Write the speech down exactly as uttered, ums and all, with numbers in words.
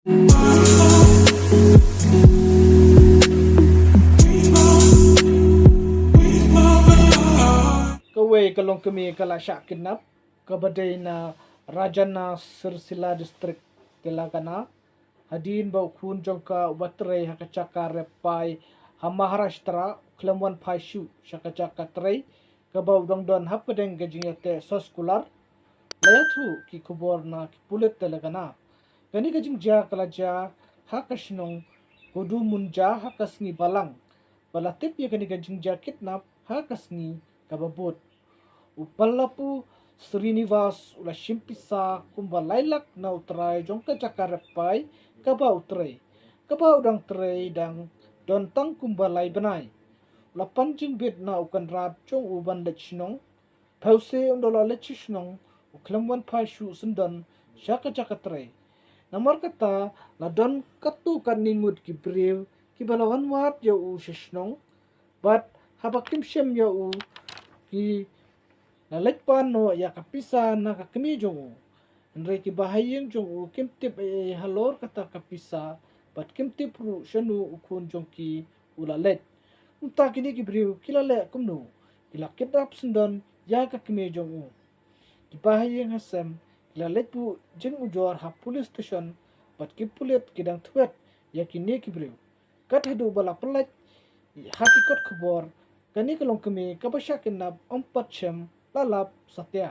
Kawei ka longkmie ka la shah kidnap, kaba dei na Rajana, Sirsila District, Telangana, hadien ba u khun jong ka u ba trei ha ka jaka rep pai ha Maharashtra, u khlem wan phai shuh sha ka jaka trei kaba u dang don hapdeng ka jingïateh soskular, la ïathuh ki khubor na ki pulit Telangana. Kane ka jingjia ka la jia ha ka shnong Kodumunja ha ka sngi Balang, ba la tip ïa kane ka jingjia kidnap ha ka sngi kaba bud. U Pallapu Srinivas u la shim pisa kumba lai lak na u trai jong ka jaka rep pai kaba u trei, kaba u dang trei dang don tang kumba lai bnai. U la pan jingbit na u kynrad jong u ban leit shnong. Phewse ynda u la leit sha shnong, u khlem wan phai shuh syndon sha ka jaka trei. Namar kata, la don katto katne ngut ki briew kiba la wan wad ïa u sha shnong, bad haba kim shem ïa u, ki la leit pan noh ïa ka pisa na ka kmie jong u. Hynrei ki bahaïing jong u kim tip ei ei halor kata ka pisa, bad kim tip ruh shano u khun jong ki u la leit. Mynta kine ki briew ki la leh kumno? Ki la kidnap syndon ïa ka kmie jong u. Ki bahaïing hasem ki la leit buh jingujor ha police station, bad ki pulit ki dang thwet ïa kine ki briew. Kat haduh ba la pyllait ha ki kot khubor, kane ka longkmie kaba shah kidnap ym pat shem la lap satia.